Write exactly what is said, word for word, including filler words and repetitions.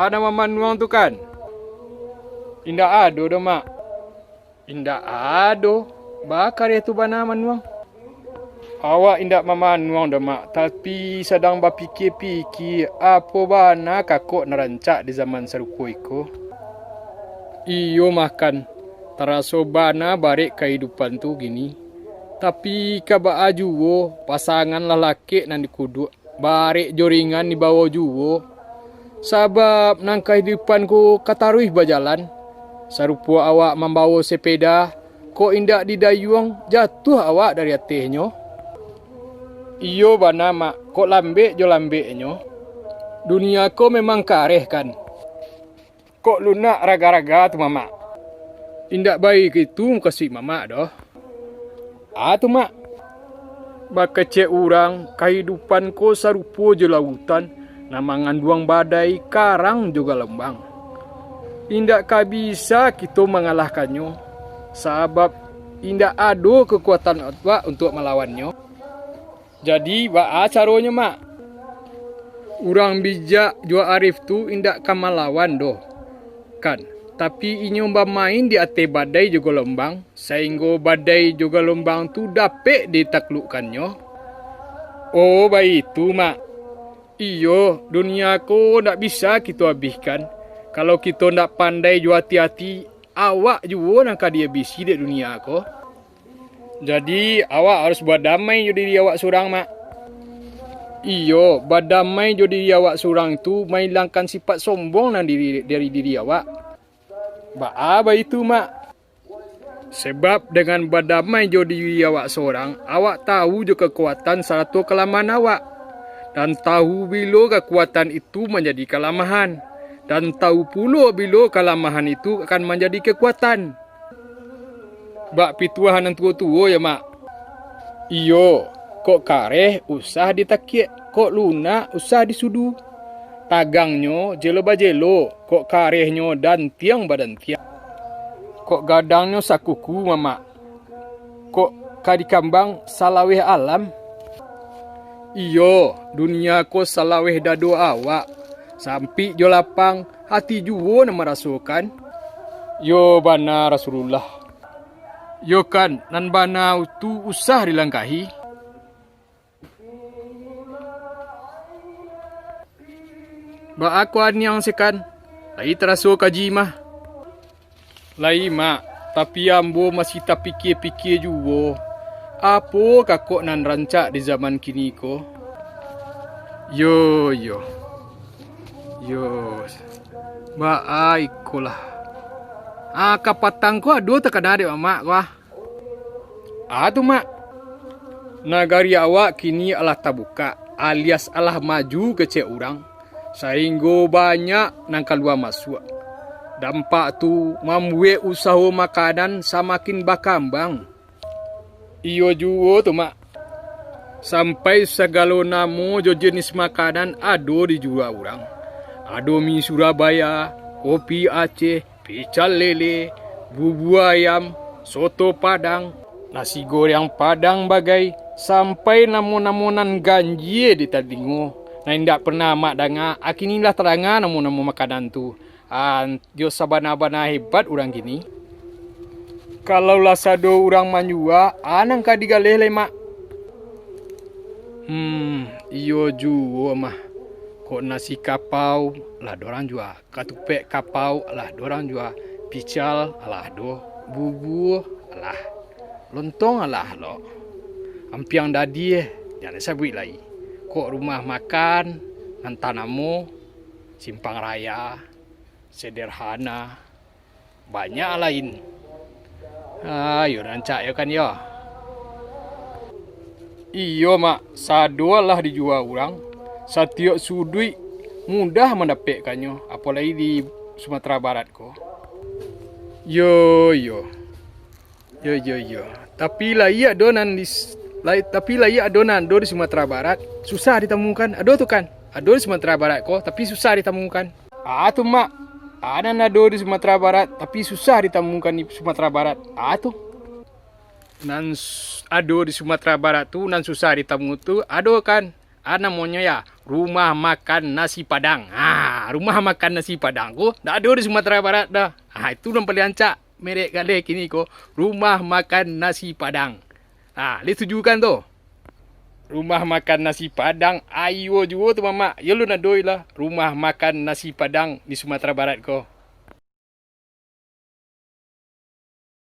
Bana mamanuang tu kan? Indak ado doh, Mak. Indak ado. Baa kareh tu bana manuang? Awak indak mamanuang doh, Mak, tapi sadang bapikia-pikia, apo bana kakok nan rancak di zaman sarupo iko. Iyo mah kan, taraso bana barek kahidupan tu kini. Tapi ka baa juo, pasangan lah lakek nan dikuduak, barek jo ringan dibawo juo. Sabab nan kahidupan ko ka taruih bajalan, sarupo awak mambawo sepeda, kok indak didayuang, jatuah awak dari atehnyo. Iyo bana, Mak, kok lambek jo lambeknyo. Dunia ko memang kareh kan. Kok lunak raga-raga tu, Mamak? Indak baitu mukasuik Mamak doh. A tu, Mak. Bakecek urang, kahidupan ko sarupo jo lautan, nan manganduang badai, karang jo galombang. Indak ka bisa kito mangalahkannyo, sabab indak ado kakuatan awak untuak malawannyo. Jadi, baa caronyo, Mak? Urang bijak jo arif tu indak ka malawan doh, kan? Tapi inyo bamain di ateh badai jo galombang, sainggo badai jo galombang tu dapek ditaklukkannyo. Oh, baitu, Mak. Iyo, dunia ko ndak bisa kito abihkan. Kalau kito ndak pandai jo ati-ati, awak juo nan ka diabisi dek dunia ko. Jadi, awak harus badamai jo diri awak surang, Mak. Iyo, badamai jo diri awak surang tu mailangkan sipat sombong nan diri, dari diri awak. Baa baitu, Mak? Sebab dengan badamai jo diri awak sorang, awak tahu jo kakuatan sarato kalamahan awak, dan tahu bilo kakuatan itu manjadi kalamahan, dan tahu pulo bilo kalamahan itu akan manjadi kakuatan. Bak pituahan nan tuo-tuo yo, Mak. Iyo, kok kareh usah ditakiak, kok lunak usah disudu. Tagangnyo jelo bajelo, kok karehnyo dantiang badantiang. Kok gadangnyo sakuku, Mamak. Kok ka dikambang salaweh alam. Iyo, dunia ko salaweh dado awak, sampik jo lapang, ati juo nan marasokan. Yo bana Rasulullah. Yo kan, nan bana tu usah dilangkahi. Baa ko aniang sekan, lai taraso kaji mah. Lai, Mak, tapi ambo masih tapikia-pikia juo, apo kakok nan rancak di zaman kini ko? Yo, yo. Yo, baa ikolah. Ah, kapatang ko ado takana dek Mamak ko, ah. Ah tu, Mak. Nagari awak kini alah tabukak, alias alah maju kecek urang, sainggo banyak nan kalua masuak. Dampak tu mambuek usaho makanan samakin bakambang. Iyo juo tu, Mak. Sampai sagalo namo jo jenis makanan ado dijua urang. Ado mi Surabaya, kopi Aceh, pical lele, bubua ayam, soto Padang, nasi goreng Padang bagai, sampai namo-namo nan ganjie di talingo, nan indak pernah Mak danga, a kini lah tadanga namo-namo makanan tu. Ah, jo sabana-bana hebat urang kini. Kalau lah sado urang manjua, a nan ka digaleh lai, Mak? Hmm, iyo juo mah. Kok nasi kapau, lah ado urang jua. Katupek kapau, alah ado urang jua. Pical, alah ado. Bubua, alah. Lontong, alah lo. Ampiang dadiah, jan sabuik lai. Kok rumah makan, nan tanamo, Simpang Raya, Sederhana, banyak lain. Ah, yo rancak yo kan yo. Iyo, Mak, sado lah dijua urang. Satiok suduik mudah mandapekkannyo, apolai di Sumatera Barat ko. Yo, yo. Yo, yo, yo. Tapi lai ado nan di s-, lai, tapi lai ado nan ado di Sumatera Barat, susah ditamukan. Ado tu kan? Ado di Sumatera Barat ko, tapi susah ditamukan. Ah tu, Mak. A nan ado di Sumatera Barat, tapi susah ditamukan di Sumatera Barat. Ah tu. Nan s-, ado di Sumatera Barat tu, nan susah ditamu tu, ado kan? Ah, namonyo ya, rumah makan nasi Padang. Ah. Ah, rumah makan nasi Padang ko ndak ado di Sumatera Barat doh. Ah, itu nan paling rancak merek gadai kini ko, rumah makan nasi Padang. Ah, lai setuju kan tu? Rumah makan nasi Padang, iyo juo tu, Mamak. Yo alun ado lai rumah makan nasi Padang di Sumatera Barat ko.